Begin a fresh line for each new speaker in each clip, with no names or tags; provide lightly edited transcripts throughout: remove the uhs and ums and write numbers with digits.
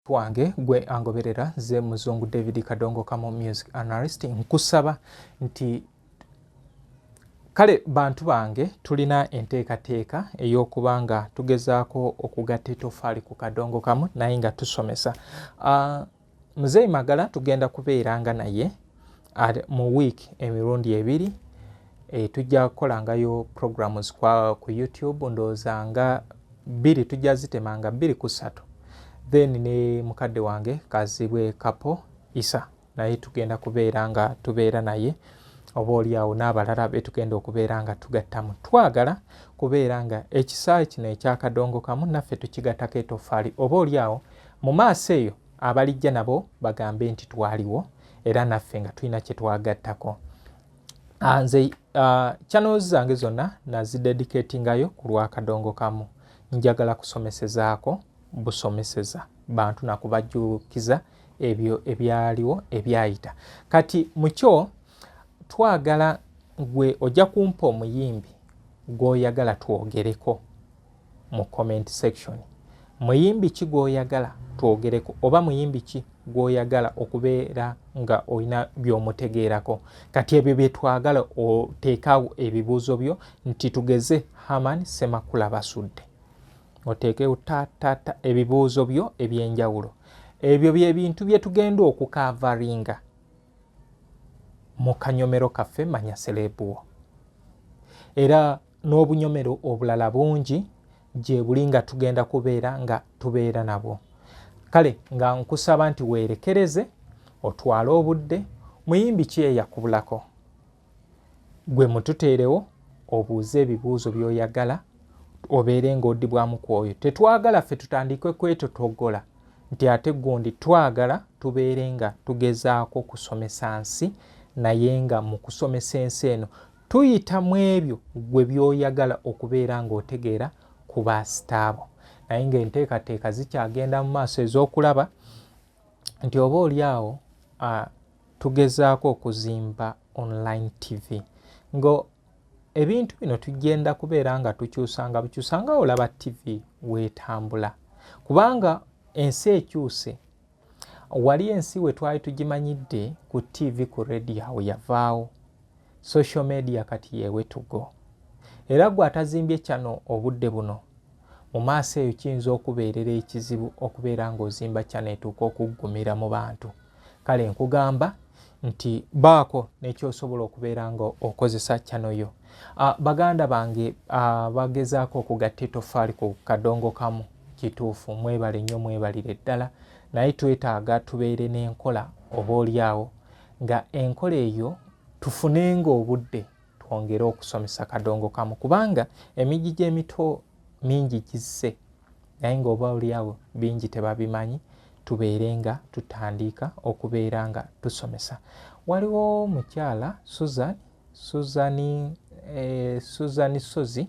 Wange gwe angoberera, ze Muzungu David Kadongo Kamo, music analyst. Nkusaba nti kale bantu bange, tulina enteekateeka ey'okuba nga tugezaako okugatta etofaali ku Kadongo Kamu, naye nga tusomesa. Muzeeyi Magala tugenda kubeeranga naye mu wiiki emirundi ebiri. Tujja kukolangayo programs ku YouTube, ndowooza nga bbiri, tujja zitemanga bbiri ku ssatu. Then ne mukadde wange Kazibwe Kapo Isa naye tugenda kubeera nga tubeera naye, oba oliawo n'abalala betugenda okubeera nga tugattamu. Twagala kubeera nga ekisaawe kino ekyakadongo kamu naffe tukigattako etofaali, oba oliawo mu maaso eyo abalijja nabo bagambe nti twaliwo era naffe nga tulina kye twagattako. Nze channels zange zonna nazidedicatingayo ku lwakadongo kamu. Njagala kusomesezaako busomeseza bantu nakubajjukiza ebyo ebyaliwo ebyayita. Kati mukyo twagala gwe ojja kumpa omuyimbi gw'oyagala twogereko mu comment section. Muyimbi ki gw'oyagala twogereko, oba muyimbi ki gw'oyagala okubeera nga olina by'omutegeerako? Kati ebyo bye twagala, oteekawo ebibuuzo byo nti tugeze Haman Semakula Basudde, oteekewo tatata ebibuuzo byo ebyenjawulo. Ebyo bye bintu bye tugenda okucoveringa mu kanyomero kaffe Manya Celeb wo, era n'obunyomero obulala bungi gye buli nga tugenda kubeera nga tubeera nabwo. Kale nga nkusaba nti weerekereze, otwale obudde. Muyimbi ki eyakubulako gwe mututeerewo, obuuze ebibuuzo by'oyagala, obeere ng'oddibwamu ku oyo. Tetwagala ffe tutandike kwetotogola nti ate gundi. Twagala tubeere nga tugezaako kusomesa nsi, naye nga mu kusomesa ensi eno tuyita mu ebyo gwe by'oyagala okubeera ng'otegeera ku basitaabo. Naye ng'enteekateeka zikyagenda mu maaso ez'okulaba nti oba oli awo tugezaako okuzimba online TV, nga ebintu bino tugenda kubeera nga tukyusanga bukyusa nga olaba TV weetambula, kubanga ensi ekyuse. Wali ensi we twali tugimanyidde ku TV, ku radio, awo yavaawo. Social media kati yewe tugo. Era gwe atazimbye channel obudde buno, mu maaso eyo kiyinza okubeerera ekizibu okubeera ng'ozimba channel etuuka okuggumira mu bantu. Kale nkugamba nti baako nekyosobola okubeera nga okozesa channel yo. Baganda bange bagezaako okugatta etofaali ku Kadongo Kamu, kituufu, mwebale nnyo, mwebalire ddala. Naye twetaaga tubeere n'enkola, oba oliawo nga enkola eyo tufunenga obudde twongere okusomesa Kadongo Kamu, kubanga emigigi emito mingi gizze, naye ngaoba oliawo bingi tebabimanyi. Tubeere nga tutandika okubeera nga tusomesa. Waliwo omukyala Susan, Susan Sozi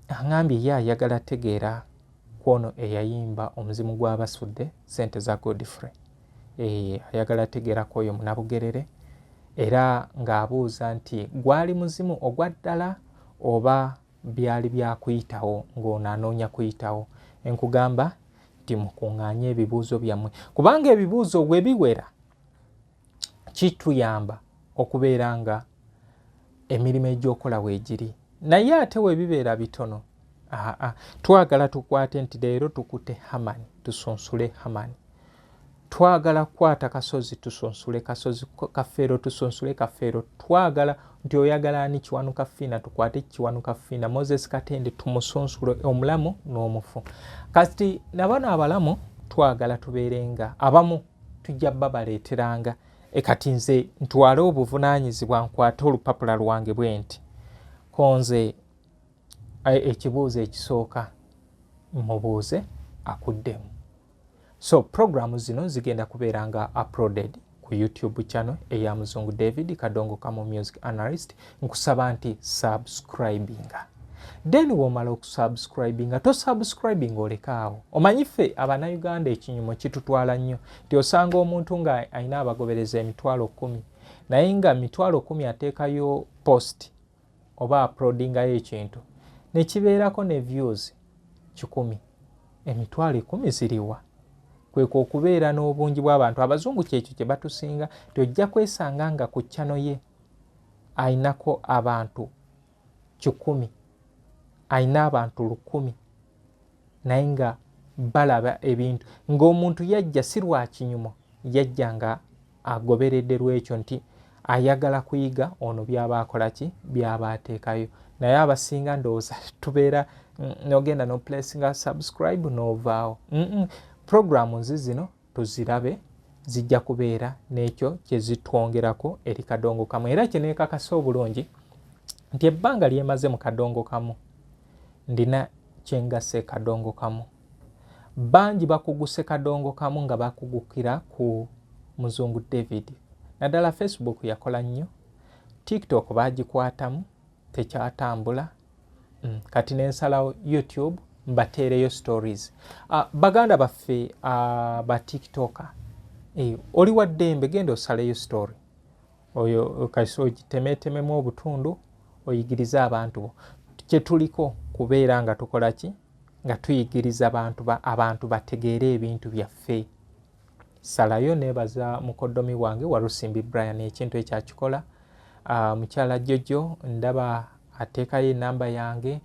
aŋambye ye ayagala tegeera kwono eyayimba omuzimu gw'abasudde sente za Godfrey. Ayagala tegeerako oyo munabugerere, era ng'abuuza nti gwali muzimu ogwa ddala oba byali byakuyitawo ng'ono anoonya kuyitawo. Enkugamba nti mukuŋŋaanye ebibuuzo byammwe, kubanga ebibuuzo bwe biwera kituyamba okubeera nga emirimu egy'okola weegiri. Naye ate we bibeera bitono, aa, twagala tukwate nti leero tukute Hamani, tusunsule Hamani. Twagala kukwata Kasozi, tusunsule Kasozi. Kafeero, tusunsule Kafeero. Twagala nti oyagala ani? Kiwanuka Fiina, tukwate Kiwanuka Fiina. Moses Katende tumusunsule, omulamu n'omufu. Kati nabano abalamu twagala tubeere nga abamu tujja babaleeteranga. E, kati nze ntwale obuvunaanyizibwa, nkwate olupapula lwange bwe nti konze ekibuuzo ekisooka mubuuze akuddemu. So programu zino zigenda kubeera nga uploaded ku YouTube channel eya Muzungu David Kadongo Kamu, music analyst. Nkusaba nti subscribinga, then womala okusubscribinga, tosubscribinga olekaawo. Omanyi ffe Abanauganda ekinyumo kitutwala nnyo nti osanga omuntu nga alina abagobereza 100,000, naye nga 100,000 ateekayo post oba uploadingayo ekintu nekibeerako ne views 100. 10,000 ziriwa? Kwekwo okubeera n'obungi bw'abantu. Abazungu kyekyo kye batusinga, nti ojja kwesanga nga ku channel ye ayinako abantu 100, ayina abantu 1000, naye nga balaba ebintu ng'omuntu yajja si lwa kinyumo, yajja nga agoberedde lwekyo nti ayagala kuyiga ono byaba akola ki, byaba ateekayo. Naye abasinga ndowooza tubeera nogenda noplacinga subscribe novaawo. Programu nzi zino tuzirabe, zijja kubeera n'ekyo kye zitwongerako eri Kadongo Kamu. Era kye neekakasa obulungi nti ebbanga lyemaze mu Kadongo Kamu, ndina kyengase Kadongo Kamu. Bangi bakuguse Kadongo Kamu nga bakugukira ku Muzungu David, naddala Facebook yakola nnyo, TikTok bagikwatamu tekyatambula. Kati nensalawo YouTube mbateereyo stories. Baganda baffe ba TikToker, oli wa ddembe, genda osaleyo story oyo kasi ogitemetememu obutundu oyigirize abantu bo. Kyetuliko kubeera nga tukola ki? Nga tuyigiriza bantu abantu bategeere ebintu byaffe. Salayo. Nebaza mukoddomi wange Walusimbi Brian, ekintu ekyakikola. Mukyala Jojo ndaba ateekayo enamba yange.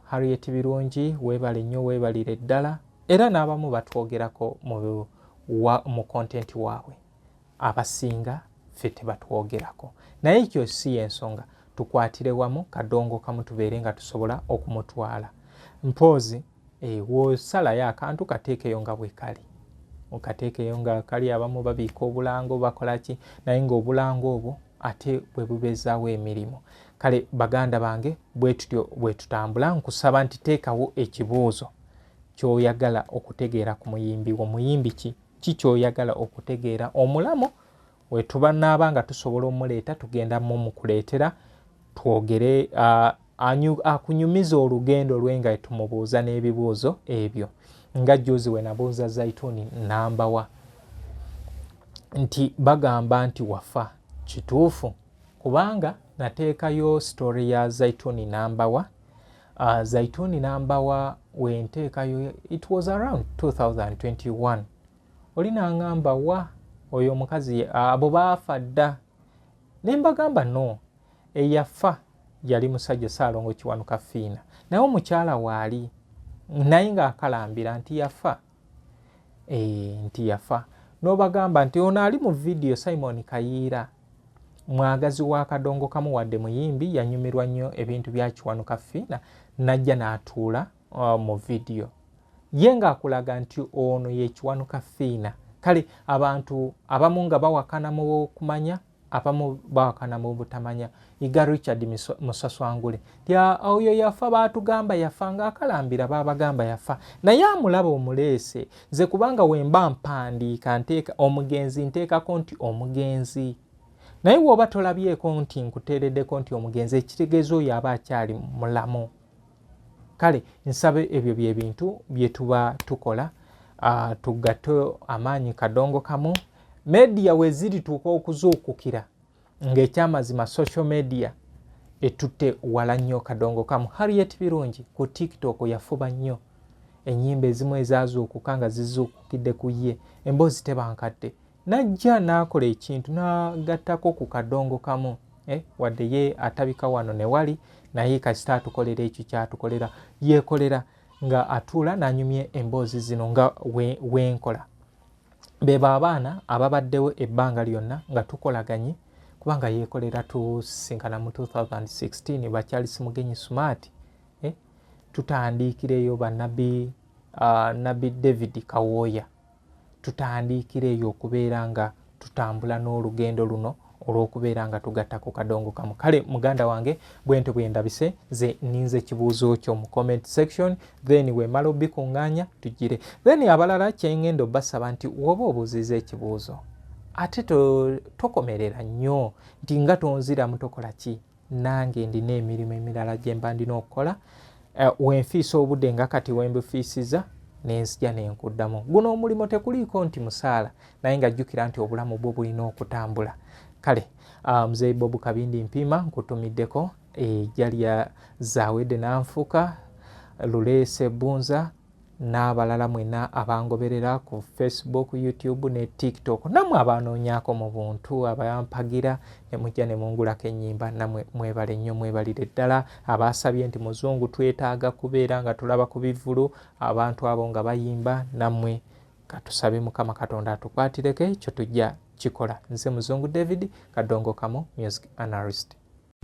Harriet Birungi, weebale nnyo, weebalire ddala. Era n'abamu batwogerako mu content waabwe, abasinga ffe tebatwogerako, naye ekyo si yensonga. Tukwatire wamu Kadongo Kamu, tubeere nga tusobola okumutwala mpoozi. Wosalayo akantu kateekeyo nga bwe kali, okateekeyo nga kali. Abamu babiika obulango, bakola ki, naye ng'obulango obwo ate bwe bubeezaawo emirimu. Kale baganda bange, bwe tutyo bwe tutambula. Nkusaba nti teekawo ekibuuzo ky'oyagala okutegeera ku muyimbi wo. Muyimbi ki ki ky'oyagala okutegeera omulamu? Wetuba naaba nga tusobola omuleeta, tugenda mu mukuleetera twogere, akunyumiza olugendo lwe nga tumubuuza n'ebibuuzo ebyo, nga juzi we nabuuza Zaituni Nambawa nti bagamba nti wafa, kituufu? Kubanga nateekayo story ya Zaituni Nambawa. Zaituni Nambawa wenteekayo, it was around 2021, oli naŋŋamba wa oyo omukazi abo baafa dda. Ne mbagamba no, eyafa yali musajja Saalongo Kiwanuka Fiina, naye omukyala waali, naye ng'akalambira nti yafa, nti yafa. N'obagamba nti ono ali mu vidiyo Simon Kayiira mwagazi wa Kadongo Kamu, wadde muyimbi, yanyumirwa nnyo ebintu bya Kiwanuka Fiina, najja n'atuula mu vidiyo ye ng'akulaga nti ono ye Kiwanuka Fiina. Kale abantu abamu nga bawakana mu kumanya, abamu bawakana mu butamanya. Iga Richard Musaswangule nti oyo yafa, baatugamba yafa, ng'akalambira baabagamba yafa, naye amulaba omuleese. Nze kubanga wemba mpandiika nteeka omugenzi, nteekako nti omugenzi, naye bw'oba tolabyeko nti nkuteereddeko nti omugenzi, ekitegeeza oyo aba akyali mulamu. Kale nsabe ebyo bye bintu bye tuba tukola, tugatte amaanyi Kadongo Kamu. Media we zirituuka okuzuukukira ng'ekyamazima social media etutte wala nnyo Kadongo Kamu. Harriet Birungi ku TikTok yafuba nnyo, ennyimba ezimu ezaazuukuka nga zizuukukidde ku ye. Emboozi tebankadde, najja n'akola ekintu n'agattako ku Kadongo Kamu, wadde ye atabika wano ne wali, naye kasita atukolera ekyo kyatukolera, yeekolera nga atuula n'anyumya emboozi zino nga wenkola. Bebo abaana ababaddewo ebbanga lyonna nga tukolaganye, kubanga yeekolera tusisinkana mu 2016, bakyalisi Mugenyi Smart, tutandiikireyo banabi Nabi David Kawooya, tutandiikireyo okubeera nga tutambula n'olugendo luno olw'okubeera nga tugatta ku Kadongo Kamu. Kale muganda wange, bwentyo bwe ndabise nze. Ninze ekibuuzo kyo mu comment section, then wemala obikuŋŋaanya tugire. Then abalala kyengenda obasaba nti woba obuuziza ekibuuzo, ate tokomerera nnyo nti nga tonziramu, tokola ki. Nange ndina emirimu emirala gye mba ndina okukola. Wenfiisa obudde nga kati wembufiisiza, nenzija nenkuddamu. Guno omulimu tekuliiko nti musaala, naye nga jjukira nti obulamu bwo bulina okutambula. Kale muzeeyi Bobu Kabindi Mpiima, nkutumiddeko ejja lya Zawedde Nanfuka Luleese Bunza. N'abalala mwena abangoberera ku Facebook, YouTube ne TikTok, nammwe abanoonyaako mu buntu, abampagira ne mujja ne mungulako ennyimba, nammwe mwebale nnyo, mwebalire ddala. Abasabye nti muzungu twetaaga kubeera nga tulaba ku bivvulu abantu abo nga bayimba, nammwe katusabe Mukama Katonda atukwatireko, ekyo tujja kikola. Nze Muzungu David Kadongo Kamu, music analyst.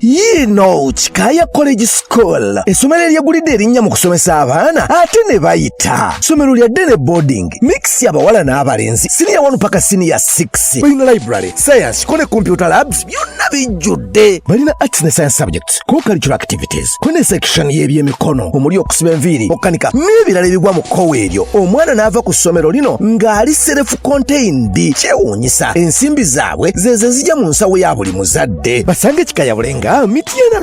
Yiino Kikaaya College School, essomero eryegulidde erinnya mu kusomesa abaana ate ne bayita. Ssomero lya day boarding mix, abawala n'abalenzi, siniya 1 paka siniya 6. Balina library, science ko ne computer labs, byonna bijjudde. Balina arts ne science subjects, co-curricular activities, ko ne section y'ebyemikono omuli okusiba enviiri, okukanika n'ebirala ebigwa mu kkowa eryo. Omwana n'ava ku ssomero lino ng'ali self contained. Kyewuunyisa, ensimbi zaabwe zezo ezijja mu nsawo ya buli muzadde. Basange Kikaaya Bulenga, Mityana.